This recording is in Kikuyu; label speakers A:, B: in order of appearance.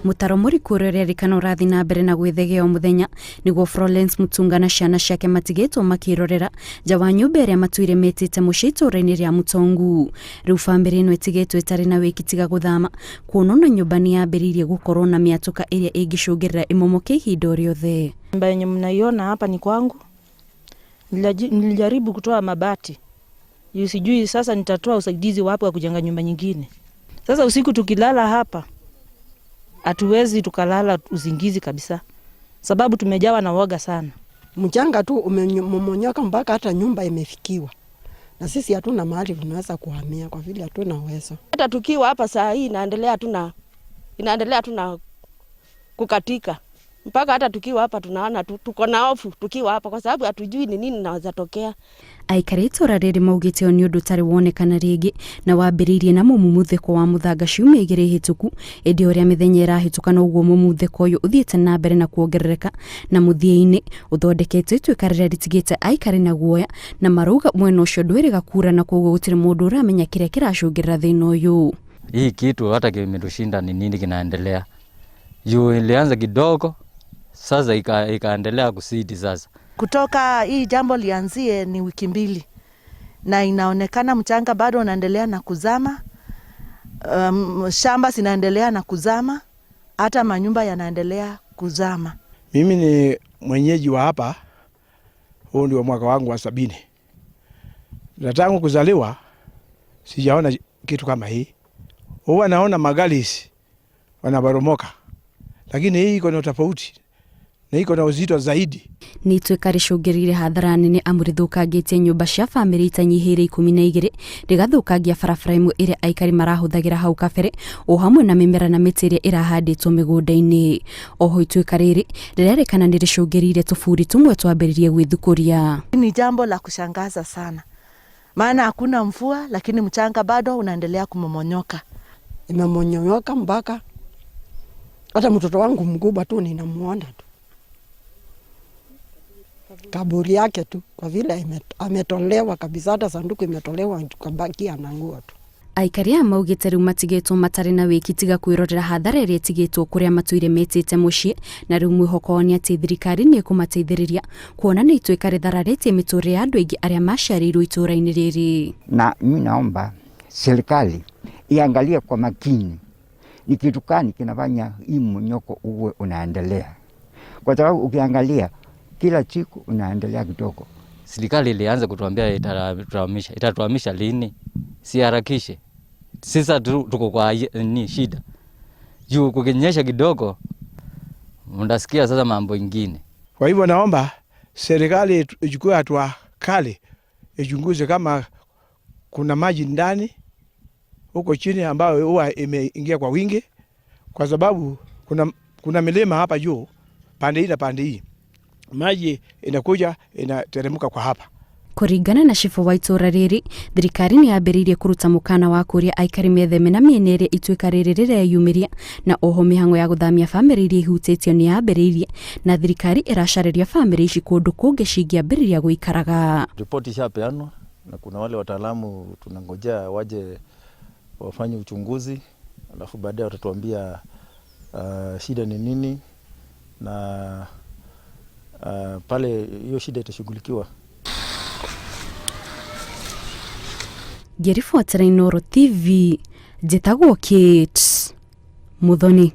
A: Mutaro mũriku ũrĩa ũrerĩkana ũrathiĩ na mbere na gwĩthegea o mũthenya nĩguo Florence Mutunga na ciana ciake matigĩtwo makĩrorera nja wa nyũmba ĩrĩa matũire metĩte mũciĩ itũũra-inĩ rĩa Mũtongu. Rĩu bamĩrĩ ĩno ĩtigĩtwo ĩtarĩ na wĩki tiga gũthama kuona ona nyũmba nĩ yambĩrĩirie gũkorwo na mĩatũka ĩrĩa ĩngĩcũngĩrĩra ĩmomoke ihinda o rĩothe.
B: Nyumba yenye mnaiona hapa ni kwangu. Nilijaribu kutoa mabati. Sijui sasa nitatoa usaidizi wapi wa kujenga nyumba nyingine. Sasa usiku tukilala hapa hatuwezi tukalala usingizi kabisa, sababu tumejawa na woga sana.
C: Mchanga tu umemomonyoka mpaka hata nyumba imefikiwa, na sisi hatuna mahali tunaweza kuhamia kwa vile hatuna uwezo.
D: Hata tukiwa hapa saa hii inaendelea tu na kukatika mpaka hata tukiwa hapa tunaona tuko na hofu tukiwa hapa kwa sababu hatujui ni nini inaweza tokea.
A: Aikari itũra rĩrĩ maugĩte ũyũ nĩ ũndũ ũtarĩ wonekana rĩngĩ na wambĩrĩirie na mũmumuthĩko wa mũthanga ciumia igĩrĩ hĩtũku, ĩndĩ ũrĩa mĩthenya ĩrahĩtũka noguo mũmuthĩko ũyũ ũthiĩte na mbere na kuongerereka na mũthia-inĩ ũthondeketwo ituĩka rĩrĩa rĩtigĩte aikari na guoya na marauga mwena ũcio ndwĩrĩga kura na koguo gũtirĩ mũndũ ũramenya kĩrĩa kĩracũngĩrĩra thĩna ũyũ.
E: Hii kitu hata kimetushinda ni nini kinaendelea. Juu ilianza kidogo, sasa ikaendelea kuzidi sasa.
F: Kutoka hii jambo lianzie ni wiki mbili na inaonekana mchanga bado unaendelea na kuzama. Shamba zinaendelea na kuzama, hata manyumba yanaendelea kuzama.
G: Mimi ni mwenyeji wa hapa, huu ndio mwaka wangu wa 70. Na tangu kuzaliwa sijaona kitu kama hii. Huwa naona magari wanaboromoka, lakini hii iko na tofauti na iko na uzito zaidi.
A: Nĩ ituĩka rĩcũngĩrĩire hathara nene amu rĩthũkangĩtie nyũmba cia bamĩrĩ itanyihĩire 12, rĩgathũkangia barabara ĩmwe ĩrĩa aikari marahũthagĩra hau kabere o hamwe na mĩmera na mĩtĩ ĩrĩa ĩrahandĩtwo mĩgũnda-inĩ. Oho ituĩka rĩrĩ rĩrerĩkana nĩ rĩcũngĩrĩire tũburi tũmwe twambĩrĩrie gwĩthukũria.
F: Ni jambo la kushangaza sana, maana hakuna mvua lakini mchanga bado unaendelea kumomonyoka.
C: Imemonyoka mpaka hata mtoto wangu mkubwa tu ninamuona tu kaburi yake tu, kwa vile ametolewa kabisa, hata sanduku imetolewa kabaki ana nguo tu.
A: Aikari aya maugĩte rĩu matigĩtwo matarĩ na wĩki tiga kwĩrorera hathara ĩrĩa ĩtigĩtwo kũrĩa matũire metĩte mũciĩ, na rĩu mwĩhoko wao nĩ atĩ thirikari nĩ ĩkũmateithĩrĩria kuona nĩ ituĩka rĩthararĩtie mĩtũrĩre ya andũ aingĩ arĩa maciarĩirwo itũũra-inĩ rĩrĩ.
H: Na mimi naomba serikali iangalie kwa makini ni kitu gani kinafanya hii mmonyoko uwe unaendelea, kwa sababu ukiangalia kila siku unaendelea kidogo.
E: Serikali ilianza kutuambia itatuhamisha lini? Siharakishe. Sasa tuko kwa ni shida. Juu kukinyesha kidogo mtasikia sasa mambo ingine.
G: Kwa hivyo naomba serikali ichukue hatua kali, ichunguze kama kuna maji ndani huko chini ambayo huwa imeingia kwa wingi, kwa sababu kuna milima hapa juu pande hii na pande hii. Maji inakuja inateremka kwa hapa.
A: Kũringana na cibũ wa itũũra rĩrĩ, thirikari nĩ yambĩrĩirie kũruta mũkana wa kũũria aikari metheme na mĩena ĩrĩa ituĩka rĩrĩ rĩreyumĩria, na oho mĩhang'o ya gũthamia bamĩrĩ iria ihutĩtio nĩ yambĩrĩirie, na thirikari ĩracarĩria bamĩrĩ ici kũndũ kũngĩ cingĩambĩrĩria gũikaraga.
I: Ripoti ishapeanwa na kuna wale wataalamu tunangojea waje wafanye uchunguzi, alafu baadaye watatuambia shida ni nini na pale hiyo shida itashughulikiwa.
A: Ngĩribotera Inooro TV, njĩtagwo Kate Muthoni.